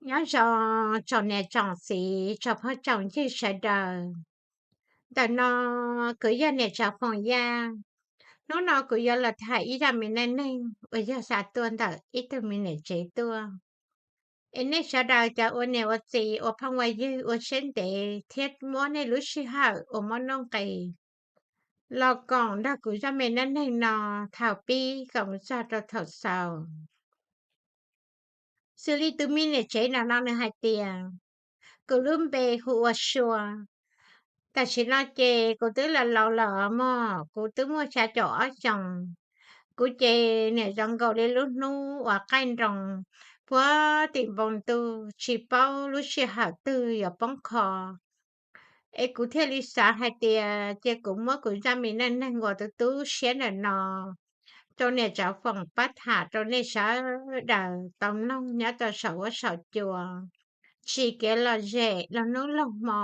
Nyob zoo tsoom niam tsoom txiv tsoom phooj tsoom ywg sawv daws. Ntawm no kuv yog niam tsov Foom Yaj. Hnub no kuv yuav los tham ib zaj me neej neeg uas yog xav tuaj ntawm ib tug me niam tsev tuaj. Es nej sawv daws cov ua niam ua txiv ua phooj ua ywg ua siab ntev thiab muab nej lub sij hawm uas muaj nuj nqis los koom nrog kuv zaj me neej neeg no thaum pib kom mus txog rau thaum xaus. Xws li tus me niam tsev no no nws hais tias, kuv lub npe hu ua Sua. Tam sim no ces kuv twb los laus lawm mog, kuv twb muaj xya caum ob xyoos. Kuv ces niam zoo nkaus li lub hnub uas qaij nroos puag tim npoo ntuj tsis paub lub sij hawm twg yuav poob qho. Es kuv thiaj li xav hais tias cia kuv muab kuv zaj me neej neeg uas tu tu siab ntawm no rau niam tsov Foom pab tham rau nej sawv daws tau mloog nyob rau saum huab saum cua, tsis kev lom zem laug hnub laug hmo.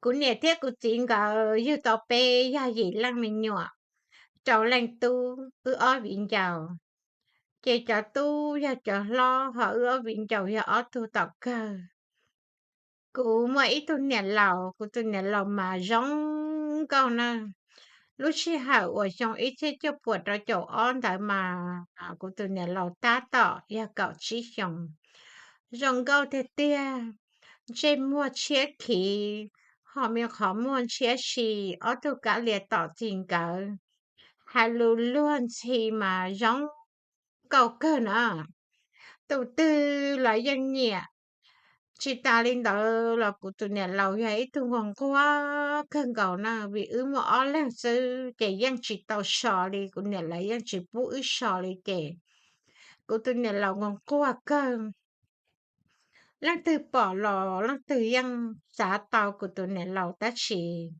Kuv niam thiab kuv txiv nkawd yug tau peb yog yim leej me nyuam, rau leej tub, wb ob viv ncaus. Ces cov tub yog cov hlob, ho wb ob viv ncaus yog ob tug tom kawg. Kuv muaj ib tug niam laus, kuv tus niam laus mas zoo nkauj na. Lub sij hawm uas xyoo ib txhiab cuaj puas rau caum ob ntawd mas kuv tus niam laus tab tom yog kaum tsib xyoos. Zoo nkauj tiag tiag, ntsej muag tshiab khiv, ho me qhov muag ntshiab si, ob tug kab lias tom txig nkawd, hais lus luag ntxhi mas zoo nkauj kawg na. Tus twg los yeej nyiam. Tsis tas li ntawd los kuv tus niam laus yog ib tug nquag nquag kawg nkaus na, vim wb muaj ob leeg xwb ces yeej tsis tau so li, kuv niam laus yeej tsis pub wb so li ces kuv tus niam laus nquag nquag kawg. Leej twg pom los leej twg yeej xav tau kuv tus niam laus tab sis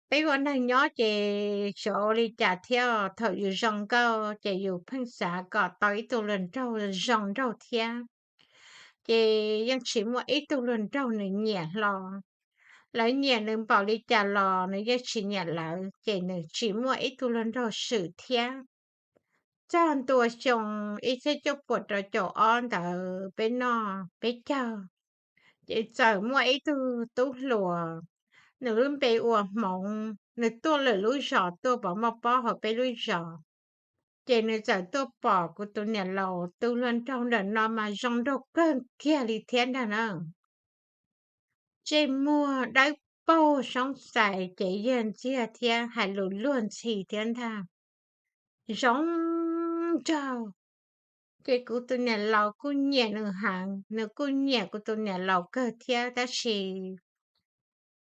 peb ua neeg nyob ces xyov ua li cas thiab, thaum yus zoo nkauj ces yus pheej xav kom tau ib tug hluas nraug zoo nraug thiab. Ces yeej tsis muaj ib tug hluas nraug nws nyiam hlo. Lawv nyiam nws npaum li cas los nws yeej tsis nyiam lawv, ces nws tsis muaj ib tug hluas nraug swm thiab. Txog ntua xyoo ib txhiab cuaj puas rau caum ob ntawd peb noj peb caug, ces txawm muaj ib tug tub hluas, nws lub npe ua Hmoov, nws tuaj lwm lub zos tuaj pov muaj pob hauv peb lub zos. Ces nws txawm tuaj pom kuv tus niam laus tus hluas nraug ntawm no mas zoo nraug kawg kiag li thiab ntag na. Ntsej muag dawb paug soob xais ces yawg ntxiag thiab hais lus luag ntxhi thiab ntag. Zoo nraug. Ces kuv tus niam laus kuj nyiam nws heev, nws kuj nyiam kuv tus niam laus kawg thiab tab sis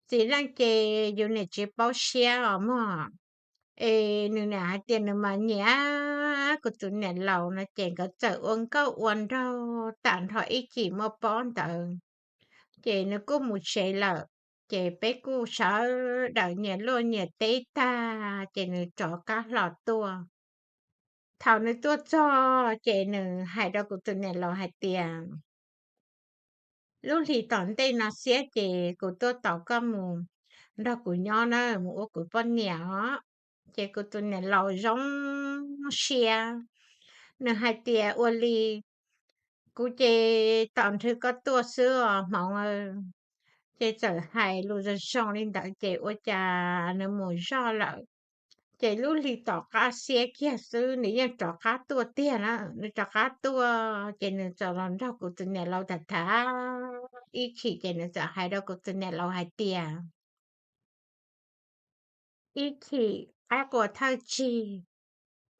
txiv neej ces yus niam tsis paub siab os mog. Es nws niam hais tias nws mas nyiam kuv tus niam laus no ces nkawd txawm ua nkauj ua nraug tag nrho ib chim muaj pob ntawd, ces nws kuj mus tsev lawm. Ces peb kuj sawv daws nyias luaj nyias teb tag ces nws rov qab hlo tuaj. Thaum nws tuaj txog ces nws hais rau kuv tus niam laus hais tias, lub hlis tom ntej no xiab ces kuv tuaj tos koj mus nrog kuv nyob na, mus ua kuv poj niam os. Ces kuv tus niam laus zoo siab, nws hais tias ua li, kuv ces tos nrhw koj tuaj xwb os Hmoov. Ces txawm hais lus zoo zoo li ntawd ces ua cas nws mus zoj lawm. Ces lub hli tom qab xiab kiag xwb nws yeej rov qab tuaj tiag na, nws rov qab tuaj ces nws txawm los nrog kuv tus niam laus tham tham ib chim ces nws txawm hais rau kuv tus niam laus hais tias, ib chim qaib qua thawj tsig,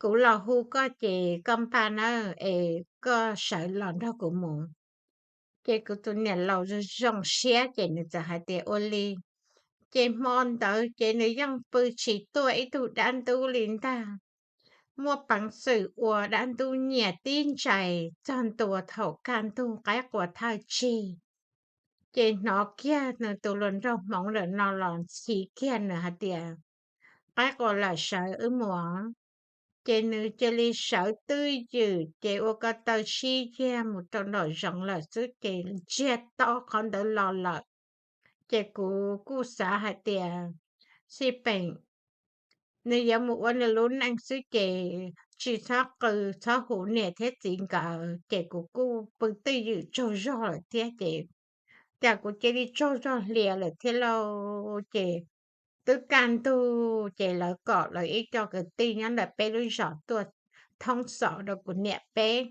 kuv los hu koj ces koj npaj nawb es koj sawv los nrog kuv mus. Ces kuv tus niam laus zoo zoo siab ces nws txawm hais tias ua li. Ces hmo ntawd ces nws yeej pw tsis tuaj ib tug dab ntub li ntag. Muaj peev xwm ua dab ntub nyiam tib ntsais txog ntua thaum kaj ntug qaib qua thawj tsig. Ces hnov kiag nws tus hluas nraug Hmoov ntawm no los ntxhi kiag nws hais tias, qaib qua lawm sawv wb mus. Ces nws cia li sawv twj ywm ces ua ko taw sib yiag mus rau nraum zoov lawm xwb ces ntsiag to qhov ntawd los lawm. Ces kuv kuj xav hais tias, xij peem, nws yuav mus ua nws lub neej xwb ces tsis txhob qw txhob hu niam thiab txiv nkawd. Ces kuv kuj pw twj ywm tsaug zog lawm thiab ces, cas kuv cia li tsaug zog hlias lawm thiab lauj. Ces twb kaj ntug ces lawv kom lawv ib co kwv tij nyob ntawm peb lub zos tuaj thoob xov rau kuv niam peb.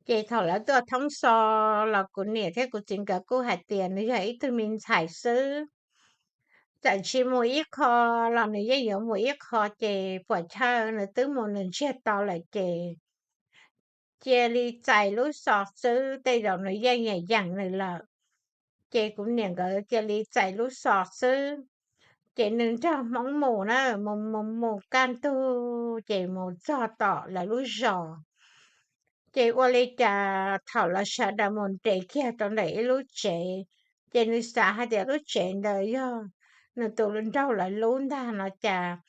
Ces thaum lawv tuaj thoob xov los kuv niam thiab kuv txiv nkawd kuj hais tias nws yog ib tug me ntxhais xwb, txawm tsis mus ib qho los nws yeej yuav mus ib qho, ces puam chawj nws twb mus nws ntsiag to lawm ces cia li txais lub xov xwb, tej zaum nws yeej yeem yeem nws lawm. Ces kuv niam nkawd cia li txais lub xov xwb. Ces nws nrog Hmoob mus na, mus mus mus kaj ntug ces mus txog tom lawv lub zos. Ces ua li cas thaum lawv sawv daws mus nres kiag rau ntawm ib lub tsev, ces nws xav hais tias lub tsev ntawd yog nws tus nraug lawv lub ntag no cas,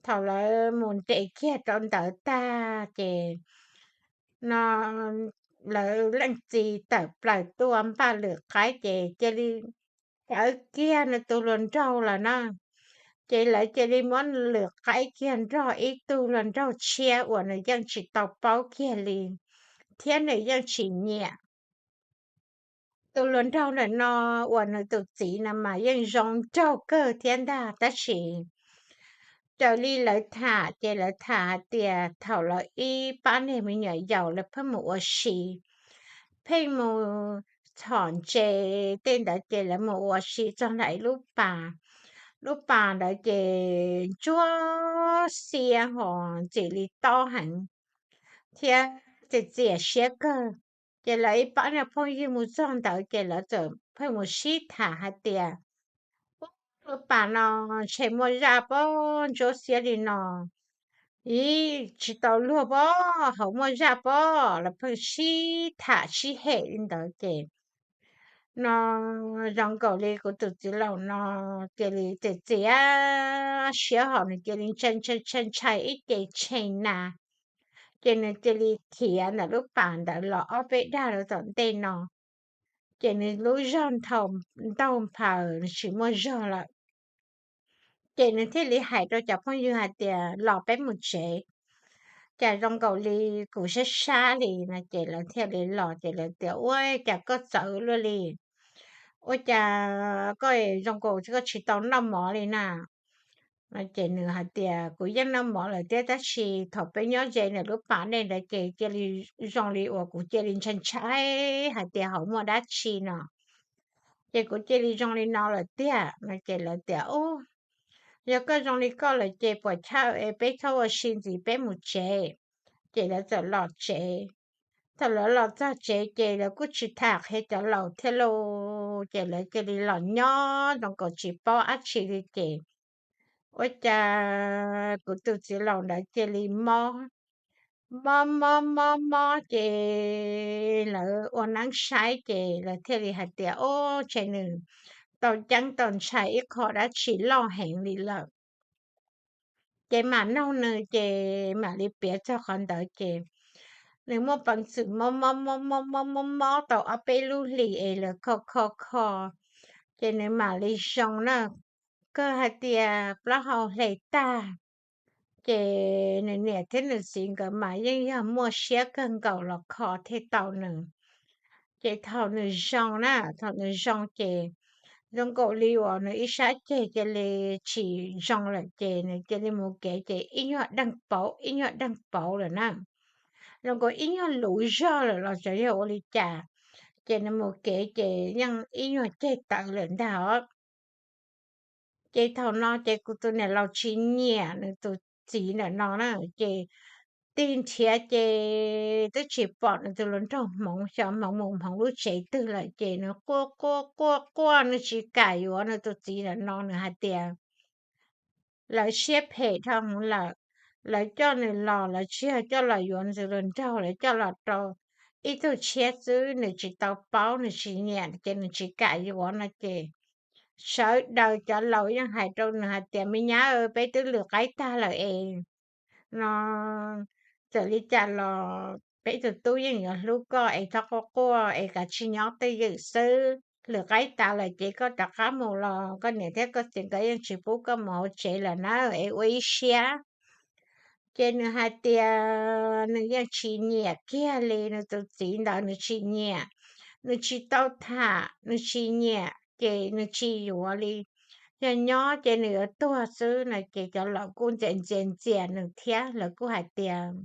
thaum lawv mus nres kiag rau ntawd tag ces no lawv leej txiv tawm plaws tuaj npaj lwm qaib ces cia li kawv kiag nws tus hluas nraug lawm na. Ces lawv cia li muab lwm qaib kiag nrog ib tug hluas nraug tshiab uas nws yeej tsis tau paub kiag li, thiab nws yeej tsis nyiam. Tus hluas nraug ntawm no uas nws tus txiv no mas yeej zoo nraug kawg thiab ntag, tab sis raws li lawv tham ces lawv tham hais tias thaum lawv ib pab niag me nyuam yaus lawv pheej mus ua si, pheej mus txhom ntses tej ntawd ces lawv mus ua si txog ntawm ib lub pas. Lub pas ntawd ces ntsuab xiab ho ntxim li tob heev thiab txias txias siab kawg. Ces lawv ib pab niag phooj ywg mus txog ntawd ces lawv txawm pheej mus sib tham hais tias, Ub, lub pas no ntshe muaj zaj pob, ntsuab xiab li no, ib tsis tau luag pob, hauv muaj zaj pob. Lawv pheej sib tham sib hem li ntawd ces no zoo nkaus li kuv tus txiv laus no cia li txias txias siab ho nws cia li ntshai ntshai ntshai ntshai ib ce tshee na. Ces nws cia li khiav ntawm lub pas ntawd los ob peb dag rau tom ntej no, ces nws lub zog ntaug nphaws nws tsis muaj zog lawm. Ces nws thiaj li hais rau cov phooj ywg hais tias, Los peb mus tsev, cas zoo nkaus li kuv sab sab li no. Ces lawv thiaj li los ces lawv tias, Ua cas koj txawv luaj li? Ua cas koj zoo nkaus koj tsis tau noj mov li na? Ces nws hais tias, Kuv yeej noj mov lawm thiab tab sis thaum peb nyob ze ntawm lub pas dej ntawd ces cia li zoo li uas kuv cia li ntshai ntshai hais tias hauv muaj dab tsi no, ces kuv cia li zoo li no lawm tiag no. Ces lawv tias, Ub, yog koj zoo li koj lawm ces puas chawj es peb txhob ua si ntxiv peb mus tsev. Ces lawv txawm los tsev. Thaum lawv los txog tsev ces lawv kuj tsis tham qhia cov laus thiab lauj, ces lawv cia li los nyob zoo nkaus tsis paub dab tsi li ces ua cas kuv tus txiv laus ntawd cia li mob, mob mob mob mob ces lawv ua neeb saib ces lawv thiaj li hais tias, Ub, ntshe nws tau ceeb tau ntshai ib qho dab tsi loj heev li lawm. Ces mam noog nws ces mam li piav txog qhov ntawd ces nws muaj peev xwm mob mob mob mob mob mob mob tau ob peb lub hlis es lawv kho kho kho, ces nws mam li zoo na. Kawg hais tias plaub hau hle tag, ces nws niam thiab nws txiv nkawd mas yeej yog muaj siab kawg nkaus los kho thiaj tau nws. Ces thaum nws zoo na, thaum nws zoo ces zoo nkaus li uas nws ib sab ceg cia li tsis zoo lawm ces nws cia li mus kev ces ib nyuag deeg pauv ib nyuag deeg pauv lawm na. Zoo nkaus ib nyuag luv zog lawm los tseem yog ua li cas, ces nws mus kev ces yeej ib nyuag ceg tawv lawm ntag os. Ces thaum no ces kuv tus niam laus tsis nyiam nws tus txiv ntawm no na, ces tig nrhiav ces twb tsis pom nws tus hluas nraug hmoov, xyov hmoov mus hmoov lub tsev twg lawm ces nws quaj quaj quaj quaj, nws tsis kam yuav nws tus txiv ntawm no, nws hais tias lawv siab phem dhau hwv lawm, lawv coj nws los lawv tsis yog coj los yuav nws tus hluas nraug, lawv coj los rau ib tug tshiab xwb, nws tsis tau paub nws tsis nyiam ces nws tsis kam yuav no ces sawv daws cov laus yeej hais rau nws hais tias, Me nyab, peb twb lwm qaib tag lawm es no txawm li cas los peb tus tub yeej yuav hlub koj es txhob quaj quaj es kav tsij nyob twj ywm xwb. Lwm qaib tas lawm ces koj rov qab mus los koj niam thiab koj txiv nkawd yeej tsis pub koj mus hauv tsev lawm na, es ua ib siab. Ces nws hais tias nws yeej tsis nyiam kiag li, nws tus txiv ntawd nws tsis nyiam, nws tsis tau tham, nws tsis nyiam ces nws tsis yuav li. Yog nyob ces nws yuav tuag xwb no. Ces cov laus kuj ntxias ntxias ntxias nws thiab, lawv kuj hais tias,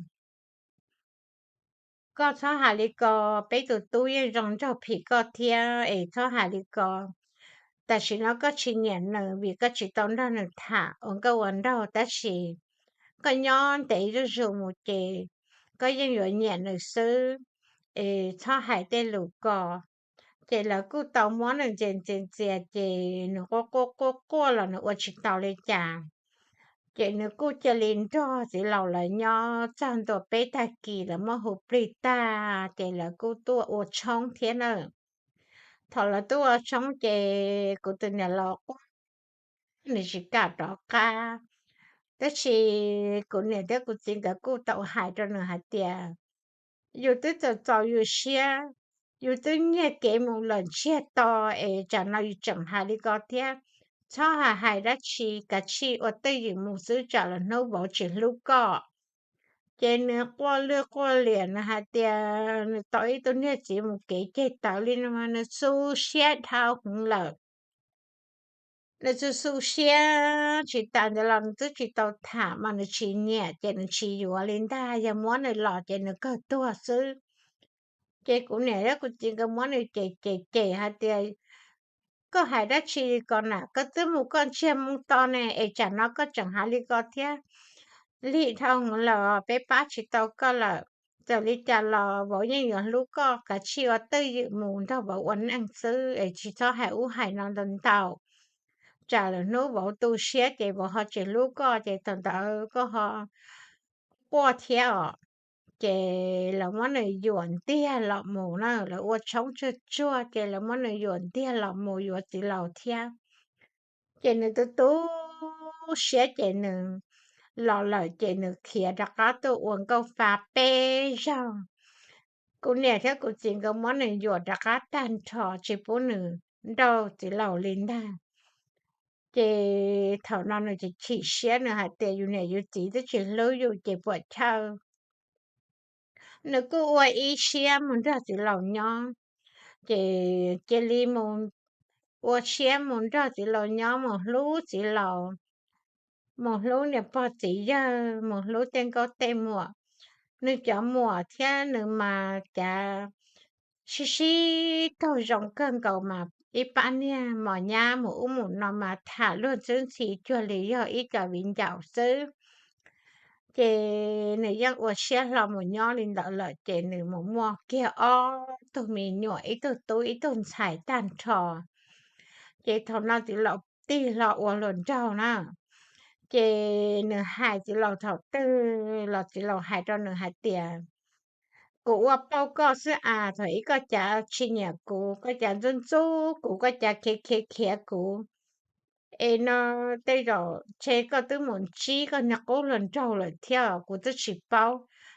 koj txhob hais li ko, peb tus tub yeej zoo nraug phim koj thiab es txhob hais li ko. Tam sim no koj tsis nyiam nws vim koj tsis tau nrog nws tham ua nkauj ua nraug, tab sis koj nyob ntev zuj zus mus ces koj yeej yuav nyiam nws xwb, es txhob hais tej lus ko. Ces lawv kuj tau muab nws ntxias ntxias ntxias ces nws quaj quaj quaj quaj los nws ua tsis tau li cas. Ces nws kuj cia li nrog txiv laus lawv nyob txog ntua peb tag kis lawv muab hu plig tag ces lawv kuj tuaj ua tshoob thiab na. Thaum lawv tuaj ua tshoob ces kuv tus niam laus quaj, nws tsis kam rov qab. Tab sis kuv niam thiab kuv txiv nkawd kuj tau hais rau nws hais tias, yus twb txaus txaus yus siab, yus twb nyiag kev mus lawm ntsiag to, es tsam no yus tseem hais li ko thiab. Txhob hais hais dab tsi, kav tsij ua twj ywm mus xwb tsam lwm hnub vauv tsis hlub koj. Ces nws quaj lwj quaj liam, nws hais tias nws tau ib tug niag txiv mus kev ceg tawv li no mas nws xu siab dhau heev lawm. Nws txu xu siab tsis tas ntawd los nws twb tsis tau tham mas nws tsis nyiam ces nws tsis yuav li ntag, yog muab nws los ces nws kawg tuag xwb. Ces kuv niam thiab kuv txiv nkawd muab nws cem cem cem hais tias, koj hais dab tsi ko na, koj twb mus koj ntsiag mus to ne es tsam no koj tseem hais li ko thiab. Lig dhau heev lawm, peb pab tsis tau koj lawm. Txawm li cas los vauv yeej yuav hlub koj, kav tsij ua twj ywm mus nrog vauv ua neej xwb es tsis txhob hais ub hais no ntau ntau, tsam lwm hnub vauv tu siab ces vauv ho tsis hlub koj ces thaum ntawd koj ho quaj thiab os. Ces lawv muab nws yuam ntiag los mus na, lawv ua tshoob tsuag tsuag ces lawv muab nws yuam ntiag los mus yuav txiv laus thiab. Ces nws tu tu siab ces nws los lawm ces nws khiav rov qab tuaj ua nkauj fa peb zaug. Kuv niam thiab kuv txiv nkawd muab nws yuam rov qab tag nrho tsis pub nws nrauj txiv laus li ntag. Ces thaum no nws chim chim siab, nws hais tias yus niam yus txiv twb tsis hlub yus ces puam chawj. Nws kuj ua ib siab mus nrog txiv laus nyob, ces cia li mus ua siab mus nrog txiv laus nyob, mus hlub txiv laus, mus hlub niam pog txiv yawg, mus hlub tej nkauj tej muam. Nws cov muam thiab nws mas cav sib sib taug zoo kawg nkaus mas ib pab niag mos nyab mus ub mus no mas tham luag ntxwb ntxhi cuag li yog ib co viv ncaus xwb. Ces nws yeej ua siab hlo mus nyob li ntawd lawm ces nws mus muaj kiag ob tug me nyuam, ib tug tub ib tug ntxhais tag nrho. Ces thaum no txiv laus tig hlo ua hluas nraug na. Ces nws hais txiv laus thaum twg los txiv laus hais rau nws hais tias, kuv ua pauj koj xwb as, thaum ub koj cav tsis nyiam kuv, koj cav ntxub ntxub kuv, koj cav khiav khiav khiav kuv. Es no tej zaum ntshe koj twb mus ntsib koj niag qub hluas nraug lawm thiab, kuv twb tsis paub,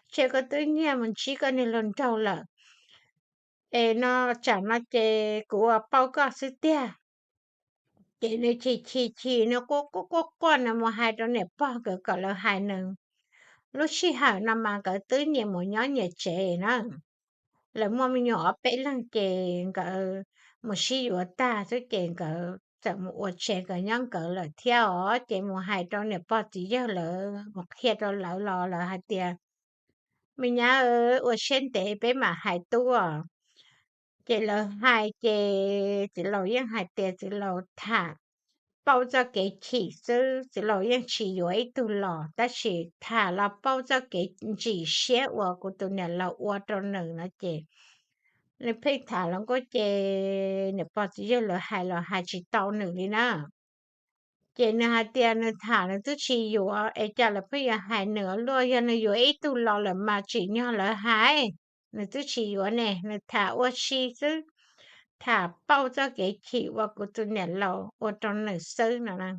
ntshe koj twb nyiag mus ntsib koj niag hluas nraug lawm. Es no tsam no ces kuv ua pauj koj xwb tiag. Ces nws chim chim chim, nws quaj quaj quaj quaj, nws mus hais rau niam pog nkawd kom lawv hais nws. Lub sij hawm no mas nkawd twb nyias mus nyob nyias tsev na. Lawv muaj me nyuam ob peb leeg ces nkawd mus sib yuav tag xwb ces nkawd txawm mus ua tsev nkawd nyob nkawd lawm thiab os. Ces mus hais rau niam pog txiv yawg lawv, mus qhia rau lawv los lawv hais tias, me nyab, ua siab ntev peb mam hais tuaj. Ces lawv hais ces txiv laus yeej hais tias txiv laus tham pauj txoj kev chim xwb, txiv laus yeej tsis yuav ib tug los, tab sis tham los pauj txoj kev ntsim siab uas kuv tus niam laus ua rau nws no ces nws pheej tham los nkauj ces niam pog txiv yawg lawv hais los hais tsis tau nws li na. Ces nws hais tias nws tham nws twb tsis yuav es cas lawv pheej yuav hais nws ua luaj, yog nws yuav ib tug los lawm mas tsim nyog lawv hais. Nws twb tsis yuav ne, nws tham ua si xwb, tham pauj txoj kev chim uas kuv tus niam laus ua rau nws xwb no na.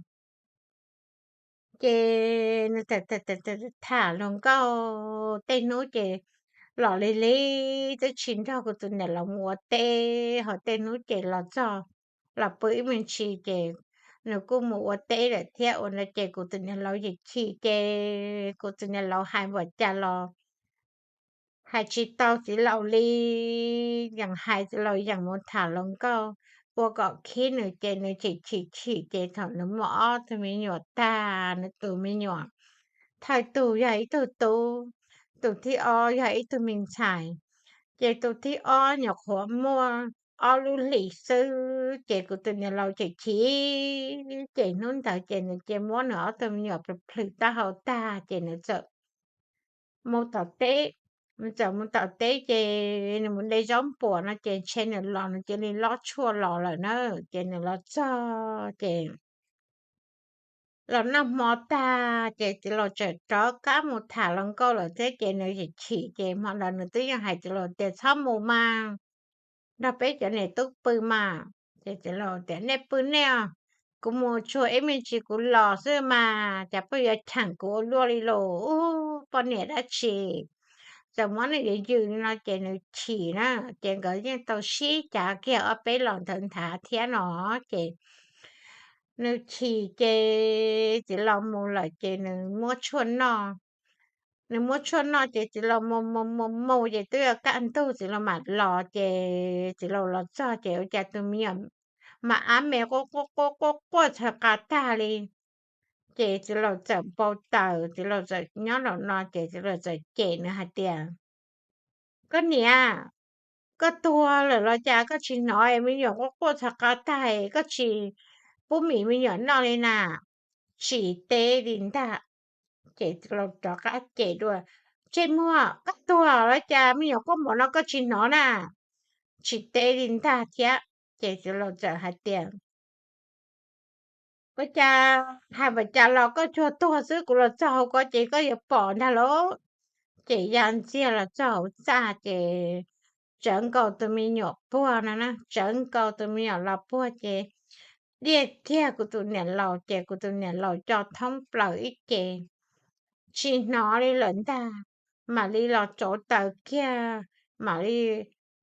Ces nws tham hluas nkauj tej hnub ces los lig lig twb tsis nrog kuv tus niam laus mus ua teb, ho tej hnub ces los txog los pw ib me ntsis ces nws kuj mus ua teb lawm thiab ua no ces kuv tus niam laus chim chim ces kuv tus niam laus hais npaum cas los hais tsis tau txiv laus li, yeej hais txiv laus yeej mus tham hluas nkauj ua kom khib nws ces nws chim chim chim ces thaum nws muaj ob tug me nyuam tag, nws tus me nyuam thawj tug yog ib tug tub, tus thib ob yog ib tug me ntxhais, ces tus thib ob nyuam qhuav muaj ob lub hlis xwb ces kuv tus niam laus chim chim ces hnub ntawd ces nws cia muab nws ob tug me nyuam plhws plhws taub hau tag ces nws txawm mus tom teb. Nws txawm mus tom teb ces nws mus de zaub npuas no ces ntshe nws los nws cia li lob tshuaj los lawm na. Ces nws los txog ces los noj hmo tag ces txiv laus txawm rov qab mus tham hluas nkauj lawm thiab ces nws chim chim ces hmo ntawd nws twb yeej hais txiv laus tias txhob mus mas, nrog peb cov niam tub pw mas. Ces txiv laus tias nej pw nej os, kuv mus tsuag ib me ntsis kuv los xwb mas cas pheej yuav cheem kuv ua luaj li los ub poj niam dab tsi. Txawm muab nws yws yws li no ces nws chim na, ces nkawd yeej tau sib cav kiag ob peb los ntawd nthav thiab no. Ces nws chim ces txiv laus mus lawm ces nws muab tshuaj noj. Nws muab tshuaj noj ces txiv laus mus mus mus mus ces twb yuav kaj ntug txiv laus mam los ces txiv laus los txog ces ua cas tus me nyuam mas ab me quaj quaj quaj quaj quaj txhaws qa tag li. Ces txiv laus txawm npau taws, txiv laus txawm nyob nraum no ces txiv laus txawm cem nws hais tias koj niam, koj tuag lawm los cas koj tsis hnov me nyuam quaj quaj txhaws qa tag, koj tsis pub mis me nyuam noj li na? Tsis teb li ntag. Ces txiv laus rov qab cem dua, ntsej muag, koj tuag los cas me nyuam quaj npaum no koj tsis hnov na? Tsis teb li ntag thiab. Ces txiv laus txawm hais tias ua cas hais npaum cas los koj cuag tuag xwb, kuv los txog hauv ko ces koj yuav pom ntag lauj. Ces ya ntxiag los txog hauv txaj ces tsawv nkaus tus me nyuam puag no na, tsawv nkaus tus me nyuam los puag ces diaj kiag kuv tus niam laus ces kuv tus niam laus co thoob plaws ib ce tsis hnov li lawm ntag. Mam li los rauv taws kiag, mam li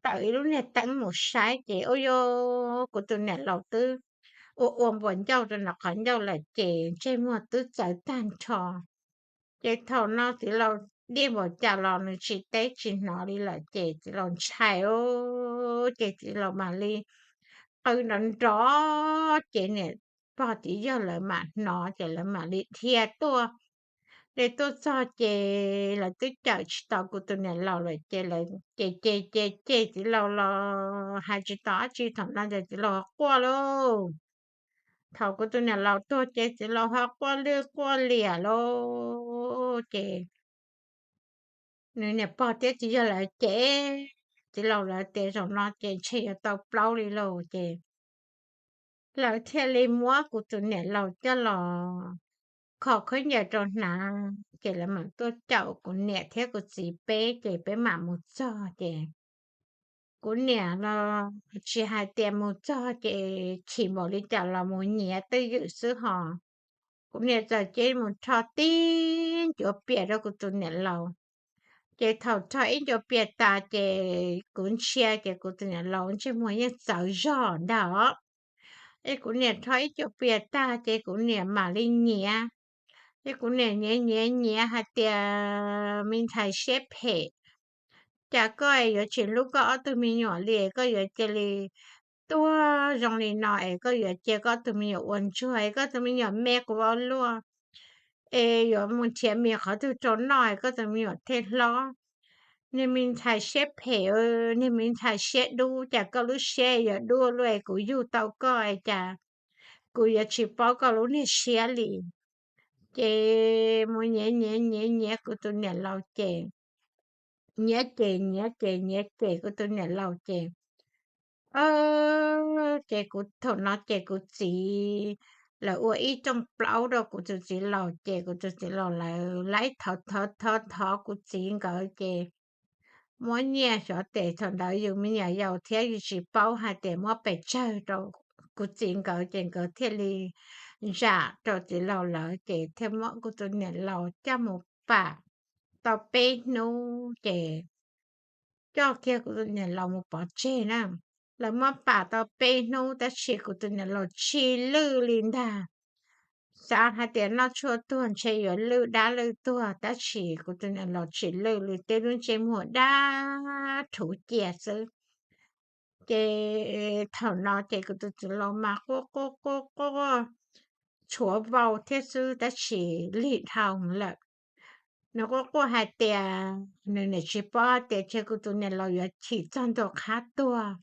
tawm ib lub niag teeb mus saib ces ua cas kuv tus niam laus twb ua ua npuas ncauj rau nram qhov ncauj lawm ces ntsej muag twb txawv tag nrho. Ces thaum no txiv laus diaj npaum cas los nws tsis teb tsis hnov li lawm ces txiv laus ntshai ces txiv laus mam li qw nrov nrov ces niam pog txiv yawg lawv mam hnov ces lawv mam li dhia tuaj. Ces tuaj txog ces lawv twb cawm tsis tau kuv tus niam laus lawm ces lawv ces ces ces ces txiv laus los hais tsis tau dab tsi, thaum no ces txiv laus quaj lauj. Thaum kuv tus niam laus tuag ces txiv laus ho quaj lwj quaj liam lauj ces nws niam pog thiab txiv yawg lawv ces txiv laus lawv tias zaum no ces ntshe yuav tau plaub li lauj ces lawv thiaj li muab kuv tus niam laus coj los kho khaub ncaws rau hnav ces lawv mam tuaj caum kuv niam thiab kuv txiv peb ces peb mam mus txog ces kuv niam los tsis hais tias mus txog ces chim npaum li cas los mus nyiav twj ywm xwb hos. Kuv niam txawm cia li mus rho tib ncuav pias rau kuv tus niam laus. Ces thaum rho ib ncuav pias tas ces kuv ntsia ces kuv tus niam laus ntsej muag yeej txawv zog ntag os. Es kuv niam rho ib ncuav pias tag ces kuv niam mam li nyiav. Es kuv niam nyiav nyiav nyiav hais tias me ntxhais siab phem, cas koj yuav tsis hlub koj ob tug me nyuam li, koj yuav cia li tuag zoo li no es koj yuav cia koj ob tug me nyuam ua ntsuag es koj tus me nyuam me quv ua luaj, es yuav mus nrhiav mis qhov twg rau noj es koj tus me nyuam thiaj hlob. Niag me ntxhais siab phem, niag me ntxhais siab dub, cas koj lub siab yuav dub luaj es kuv yug tau koj es cas kuv yuav tsis paub koj lub niag siab li. Ces mus nyiav nyiav nyiav nyiav kuv tus niam laus ces, nyiav ces nyiav ces nyiav ces kuv tus niam laus ces, ces kuv thaum no ces kuv txiv lawv ua ib rooj plaub rau kuv tus txiv laus ces kuv tus txiv laus lawv laib thov thov thov thov kuv txiv nkawd ces muab nyiaj xyov tes thaum ntawd yus me nyuam yaus thiab yus tsis paub hais tias muab pes tsawg rau kuv txiv nkawd ces nkawd thiaj li zam rau txiv laus lawv ces thiaj muab kuv tus niam laus coj mus pam tau peb hnub ces coj kiag kuv tus niam laus mus pov tseg na. lawv muab pam tau peb hnub tab sis kuv tus niam laus tsis lwj li ntag. Xav hais tias noj tshuaj tuag ntshe yuav lwj dab lwj tuag tab sis kuv tus niam laus tsis lwj li, tej lub ntsej muag dab rhuv cia xwb. Ces thaum no ces kuv tus txiv laus mas quaj quaj quaj quaj tshuav vau thiab xwb tab sis lig dhau lawm. Nws quaj quaj hais tias nws niam tsis paub tias ces kuv tus niam laus yuav chim txog ntua qhab tuag.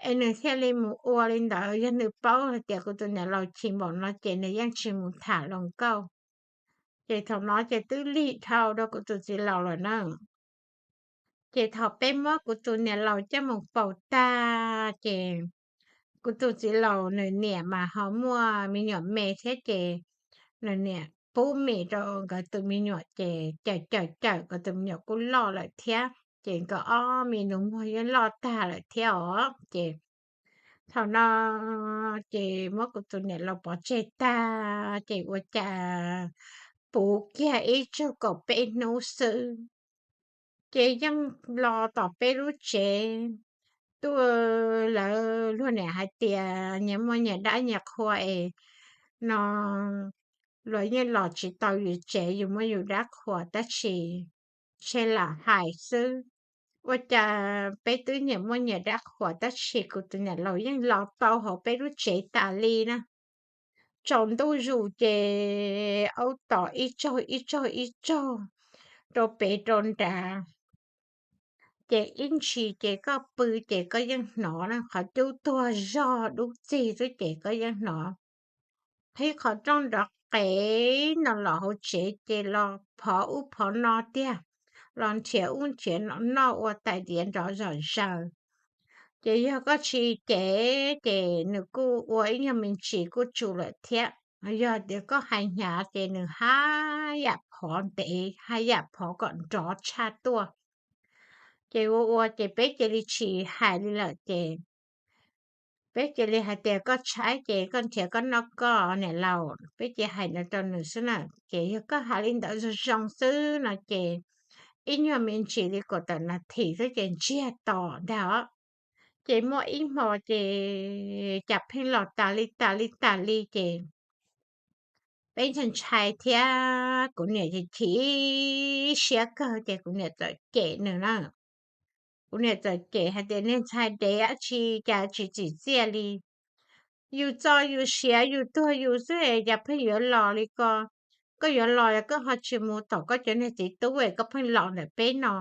Es nws thiaj li mus ua li ntawd, yog nws paub hais tias kuv tus niam laus chim npaum no ces nws yeej tsis mus tham luag nkauj. Ces thaum no ces twb lig dhau rau kuv tus txiv laus lawm na. Ces thaum peb muab kuv tus niam laus coj mus faus tag ces kuv tus txiv laus nws niam mas ho muaj me nyuam me thiab ces nws niam pub mis rau nkawd tus me nyuam ces cawm cawm cawm nkawd tus me nyuam kuj loj lawm thiab ces nkawd ob me nus muag yeej loj tag lawm thiab os. Ces thaum no ces muab kuv tus niam laus pov tseg tag ces ua cas puv kiag ib tsug kaum peb hnub xwb ces yeej los tom peb lub tsev. Tuaj, lawv luag niam hais tias nyias muaj nyias dab nyias qhua es no luag yeej los tsis tau yus tsev, yus muaj yus dab qhuas tab sis ntshe lam hais xwb. Ua cas peb twb nyias muaj nyias dab qhuas tab sis kuv tus niam laus yeej los tau hauv peb lub tsev tas li na. Tsaus ntuj zus ces aub tom ib tsaug ib tsaug ib tsaug rau pem rau nrad. Ces ib ntsis ces koj pw ces koj yeej hnov na, qhov cub tuag zog dub txig xwb ces koj yeej hnov. Qhib qhov rooj nrov qev no los hauv tsev ces los phov ub phov no tiag, los nrhiav ub nrhiav no ua tais diav nrov zom zaws. Ces yog koj tsis cem ces nws kuj ua ib nyuag me ntsis kuj tsum lawm thiab. Yog tias koj hais hnyav ces nws haj yam phov ntev haj yam phov kom nrov tshaj tuaj. Ces ua ua ces peb cia li tsis hais li lawm ces peb cia li hais tias koj tshaib ces koj nrhiav koj noj koj niam laus, peb cia hais no rau nws xwb na. Ces yog koj hais li ntawd zoo zoo xwb no ces ib nyuag me ntsis li kaum tawm nas this xwb ces ntsiag to ntag os. Ces muaj ib hmo ces cas pheej los tas li tas li tas li ces peb ntshai ntshai thiab kuv niam ces chim siab kawg ces kuv niam txawm cem nws na. Kuv niam txawm cem hais tias niag ntxhais dev dab tsi cas tsis txim txiaj li, yus txo yus siav yus tuag yus xwb cas pheej yuav los li ko. Koj yuav los koj ho tsis mus tom koj cov niag txiv tub es koj pheej los ntawm peb no.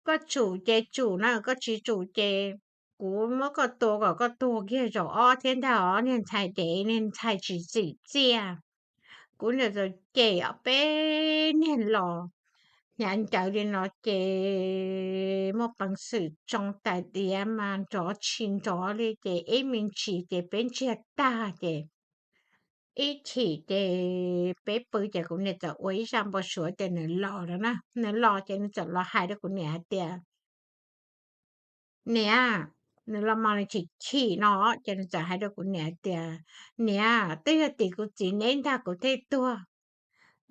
Koj tsum ces tsum na, koj tsis tsum ces kuv muab koj tua kom koj tuag kiag zaum ob thiab ntag os niag ntxhais dev niag ntxhais tsis txim txiaj. Kuv niam txawm cem ob peb niag los hnyav ncaws li no ces muaj peev xwm tsoo tais diav mas nrov tsis nrov li ces ib me ntsis ces peb ntsiag tag ces ib chim ces peb pw ces kuv niam txawm ua ib zaj npau suav tias nws los lawm na. Nws los ces nws txawm los hais rau kuv niam hais tias, niam, nws los mas nws chim chim no ces nws txawm hais rau kuv niam hais tias, niam, twb yog tim kuv txiv neb ntag kuv thiaj tuag.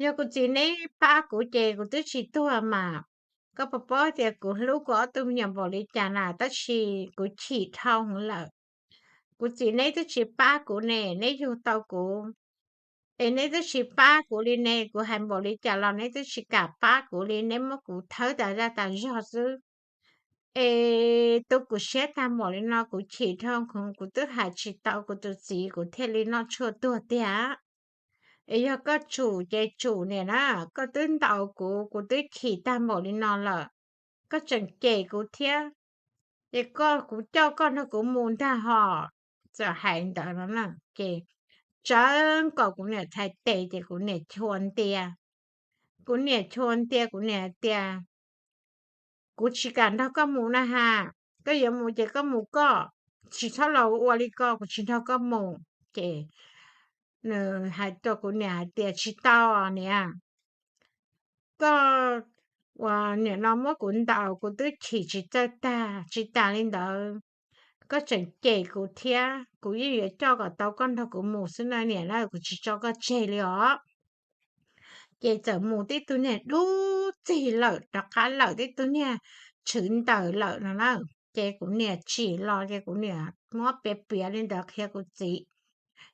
Yog kuv txiv neb pab kuv ces kuv twb tsis tuag mas. Koj puas paub tias kuv hlub kuv ob tug me nyuam npaum li cas na tab sis kuv chim dhau heev lawm. Kuv txiv neb twb tsis pab kuv ne, neb yug tau kuv es neb twb tsis pab kuv li ne, kuv hais npaum li cas los neb twb tsis kam pab kuv li, neb muab kuv thawb tas zaj tas zog xwb. Es tu kuv siab tag npaum li no kuv chim dhau heev, kuv twb hais tsis tau kuv tus txiv kuv thiaj li noj tshuaj tuag tiag. Es yog koj tsum ces tsum niam na, koj twb ntaus kuv, kuv twb chim tag npaum li no lawm, koj tseem cem kuv thiab. Ces koj, kuv coj koj nrog kuv mus ntag hos. Txawm hais ntawd no na ces tsawv nkaus kuv niam txhais tes ces kuv niam chua ntia. Kuv niam chua ntia, kuv niam hais tias, kuv tsis kam nrog koj mus na has, koj yuav mus ces koj mus koj, tsis txhob los ua li ko, kuv tsis nrog koj mus. Ces nws hais rau kuv niam hais tias, tsis tau niam, koj uas niam no muab kuv ntaus kuv twb chim tsis txawj tag, tsis tas li ntawd koj tseem cem kuv thiab, kuv yeej yuav coj kom tau koj nrog kuv mus xwb na niam na, kuv tsis tso koj tseg li os. Ces txawm mus tib tug niag dub txig lawm rov qab lawm, tib tug niag tshwv ntaws lawm no na. ces kuv niam tsim los ces kuv niam muab piav piav li ntawd qhia kuv txiv.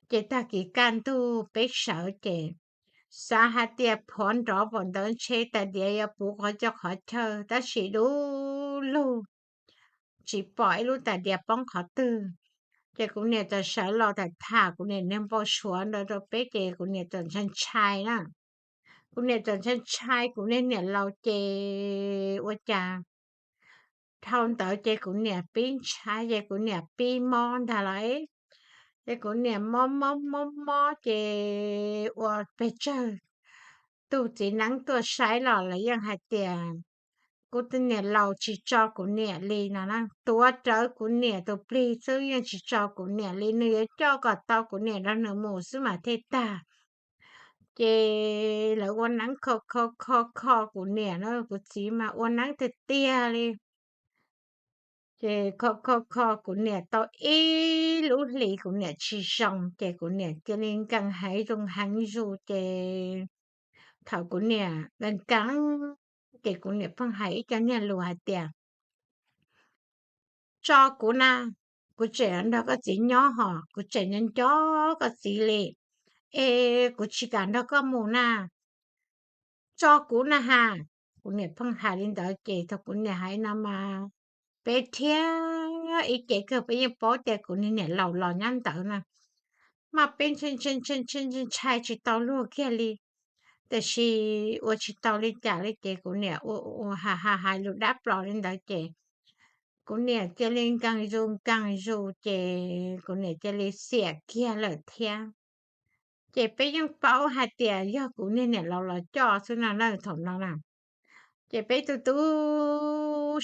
Ces tag kis kaj ntug peb sawv ces xav hais tias phov nrov pom ntawd ntshe tais diav yuav puv qhov coj qhov chaw tab sis du lug tsis pom ib lub tais diav poob qhov twg. Ces kuv niam txawm sawv los tham tham kuv niam niag npau suav ntawd rau peb ces kuv niam txawm ntshai ntshai na. Kuv niam txawm ntshai ntshai kuv niag niam laus ces ua cas dhau ntawd ces kuv niam pib ntshai ces kuv niam pib mob ntag lauj. Ces kuv niam mob mob mob mob ces ua pes tsawg tus txiv neeb tuaj saib los lawv yeej hais tias kuv tus niam laus tsis tso kuv niam li no na, tuav rawv kuv niam tus plig xwb yeej tsis tso kuv niam li, nws yuav coj kom tau kuv niam nrog nws mus xwb mas thiaj tag. Ces lawv ua neeb kho kho kho kho kuv niam na, kuv txiv mas ua neeb tiag tiag li. Ces kho kho kho kuv niam tau ib lub hlis kuv niam tsis zoo ces kuv niam cia li nkees heev zoo heev zus ces thaum kuv niam nkees nkees ces kuv niam pheej hais ib co niag lus hais tias tso kuv na, kuv tseem nrog koj txiv nyob hos kuv tseem nco nco koj txiv li, es kuv tsis kam nrog koj mus na, tso kuv na has. Kuv niam pheej hais li ntawd ces thaum kuv niam hais no mas peb thiab ib ce kawg peb yeej paub tias kuv niag niam laus los nyob ntawd na, mas peb ntshai ntshai ntshai ntshai ntshai tsis tau luag kiag li. Tiam sis ua tsis tau li cas li ces kuv niam ua ua hais hais hais lus dab plos li ntawd ces kuv niam cia li nkees zus nkees zus ces kuv niam cia li xiam kiag lawm thiab. Ces peb yeej paub hais tias yog kuv niag niam laus los coj xwb no na thaum no na. Ces peb tu tu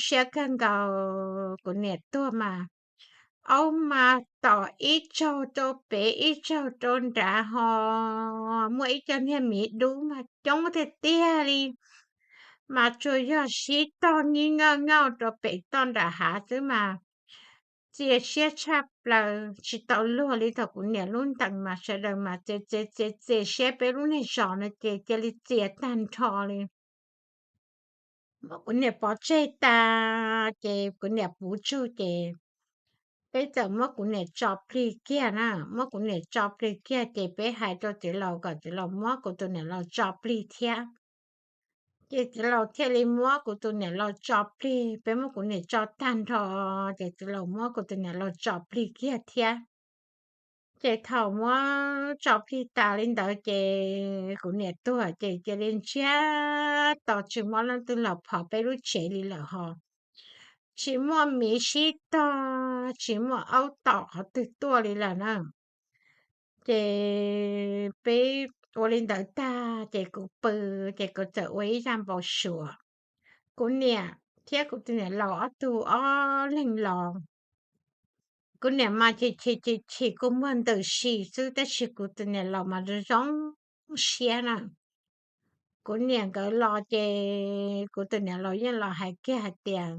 siab kawg nkaus kuv niam tuag mas, aub mas tom ib tsaug rau pem ib tsaug rau nrad ho muaj ib co niag miv dub mas coob tiag tiag li, mas tsuas yog sib tog nyib nkauj nkauj rau pem toj nram hav xwb mas txias siab tshaj plaws tsis tau luag li. Thaum kuv niam lub ntees mas sawv daws mas txias txias txias txias siab, peb lub niag zos no ces cia li txias tag nrho li. Muab kuv niam pov tseg tas ces kuv niam puv tsug ces peb txawm muab kuv niam tso plig kiag na. Muab kuv niam tso plig kiag ces peb hais rau txiv laus kom txiv laus muab kuv tus niam laus tso plig thiab. Ces txiv laus thiaj li muab kuv tus niam laus tso plig, peb muab kuv niam tso tag nrho ces txiv laus muab kuv tus niam laus tso plig kiag thiab. Ces thaum muab tso plig tas li ntawd ces kuv niam tuag ces cia li ntsiag to tsis muaj leej twg los phov peb lub tsev li lawm ho. Tsis muaj miv sib tog, tsis muaj aub tom qhov twg tuaj li lawm na. Ces peb ua li ntawd tag ces kuv pw, ces kuv txawm ua ib zaj npau suav. Kuv niam thiab kuv tus niam laus ob tug ob leeg los. Kuv niam mas chim chim chim chim kua muag ntws si xwb tab sis kuv tus niam laus mas zoo zoo siab na. Kuv niam nkawd los ces kuv tus niam laus yeej los hais kiag hais tias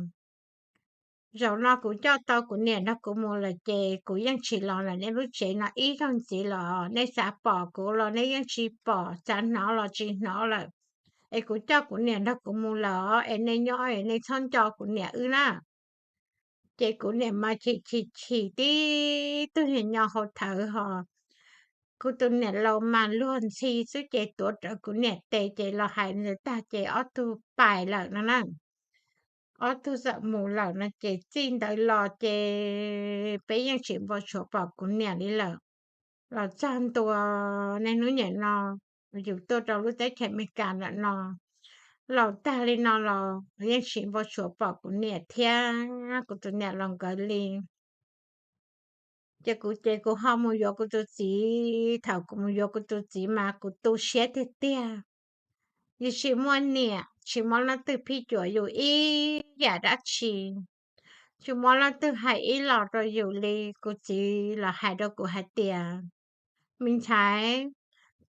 zaum no kuv coj tau kuv niam nrog kuv mus lawm ces kuv yeej tsis los lawm nej lub tsev no ib zaug ntxiv los nej xav pom kuv los nej yeej tsis pom, xav hnov los tsis hnov lawm. Es kuv coj kuv niam nrog kuv mus lawm es nej nyob es nej txhob nco kuv niam wb na. Ces kuv niam mas chim chim chim tib tug nyo hau thawv ho. Kuv tus niam laus mas luag ntxhi xwb ces tuav rawv kuv niam tes ces los hais ntawd tag ces ob tug pais lawm no na. Ob tug txawm mus lawm no ces txij ntawd los ces peb yeej tsis npau suav pom kuv niam li lawm. Los txog ntua niaj hnub niam no yus tuaj rau lub teb chaws Amelikas ntawm no, laus tag li no los yeej tsis npau suav pom kuv niam thiab kuv tus niam laus nkawd li. Ces kuv ces kuv ho mus yuav kuv tus txiv, thaum kuv mus yuav kuv tus txiv mas kuv tu siab tiag tiag. Yus tsis muaj niam, tsis muaj leej twg phij cuam yus ib yam dab tsi, tsis muaj leej twg hais ib los rau yus li. Kuv txiv los hais rau kuv hais tias, me ntxhais,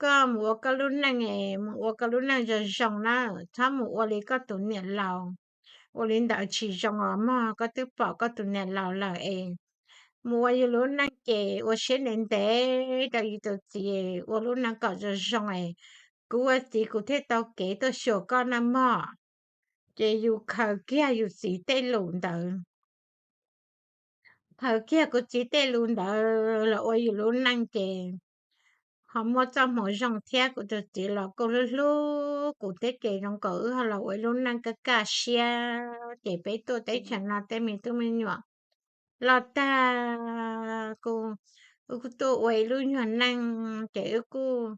koj mus ua koj lub neej es mus ua koj lub neej zoo zoo na, txhob mus ua li koj tus niam laus. Ua li ntawd tsis zoo os mog, koj twb pom koj tus niam laus lawm es mus ua yus lub neej ces ua siab ntev ntev rau yus tus txiv, ua lub neej kom zoo zoo es kuv ua txiv kuv thiaj tau kev tuaj xyuas koj na mog. Ces yus khaws kiag yus txiv tej lus ntawd, Thaum kiag kuv txiv tej lus ntawd los ua yus lub neej ces ho muaj txoj hmoo zoo thiab. Kuv tus txiv los kuj hlub hlub kuv thiab ces zoo nkaus wb ho los ua ib lub neej kaj kaj siab. Ces peb tuaj teb chaws no tej me tub me nyuam los tag, kuv, wb kuj tuaj ua ib lub nyuag neej ces wb kuj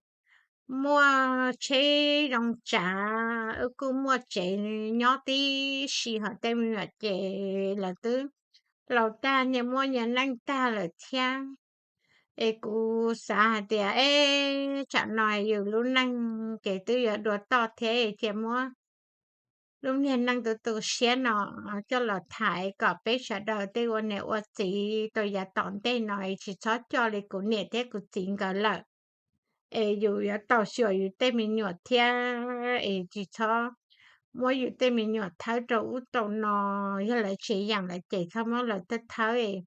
muaj tsheb zoo tsav, wb kuj muaj tsev nyob tib si, ho tej me nyuam ces lawv twb laus tag, nyias muaj nyias neej tag lawm thiab. Es kuv xav hais tias, eb, tsam no yus lub neej ces twb yuav dua toj thiab, cia muab lub niag neej tu tu siab no coj los tham kom peb sawv daws tej ua niam ua txiv rau yav tom ntej no es tsis txhob coj li kuv niam thiab kuv txiv nkawd lawm. Es yus yuav tau xyuas yus tej me nyuam thiab, es tsis txhob muab yus tej me nyuam thawb rau ub rau no. Yog lawv tsis yeem lawm ces txhob muab lawv thawb thawb,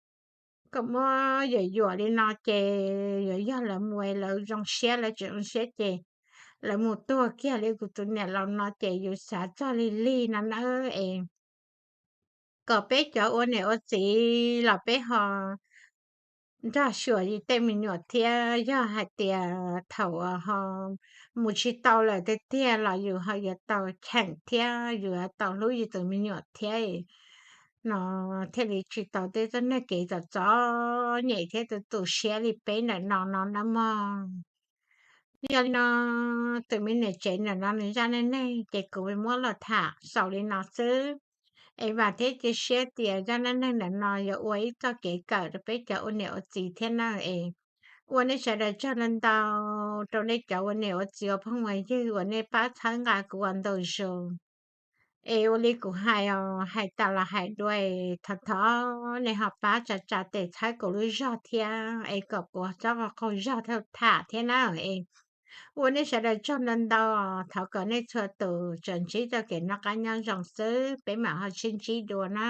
kom muab yuam yuam li no ces yuav yog lawv mus lawv zoo siab, lawv tsis zoo siab ces lawv mus tuag kiag li kuv tus niam laus no ces yus xav txog lig lig no nawb es kom peb cov ua niam ua txiv los peb ho nrog xyuas yus tej me nyuam thiab. Yog hais tias thaum ho mus tsis tau lawm tiag tiag los yus ho yuav tau cheem thiab yus yuav tau hlub yus tus me nyuam thiab no, thiaj li tsis tau tej txoj niag kev txom txom nyem thiab tu tu siab li peb ntawm no no nawb mog. Yog li no, tus me niam tsev ntawm no nws zaj neej neeg ces kuv muab los tham xaus li no xwb. Es vam thiab cia siab tias zaj neej neeg ntawm no yuav ua ib txoj kev kawm rau peb cov ua niam ua txiv thiab nawb es ua nej sawv daws tsaug ntau ntau rau nej cov ua niam ua txiv ua phooj ua ywg uas nej pab txhawb nqa kuv ua ntu zus. Es ua li kuv hais os, hais tas los hais dua, thov thov nej ho pab tsa tsa tes txhawb kuv lub zog thiab es kom kuv txhob qaug zog thiab tham thiab nawb es ua nej sawv daws tsaug ntau ntau. Thov kom nej txhua tus tsuas ntsib txoj kev noj qab nyob zoo xwb, peb mam ho sib ntsib dua na.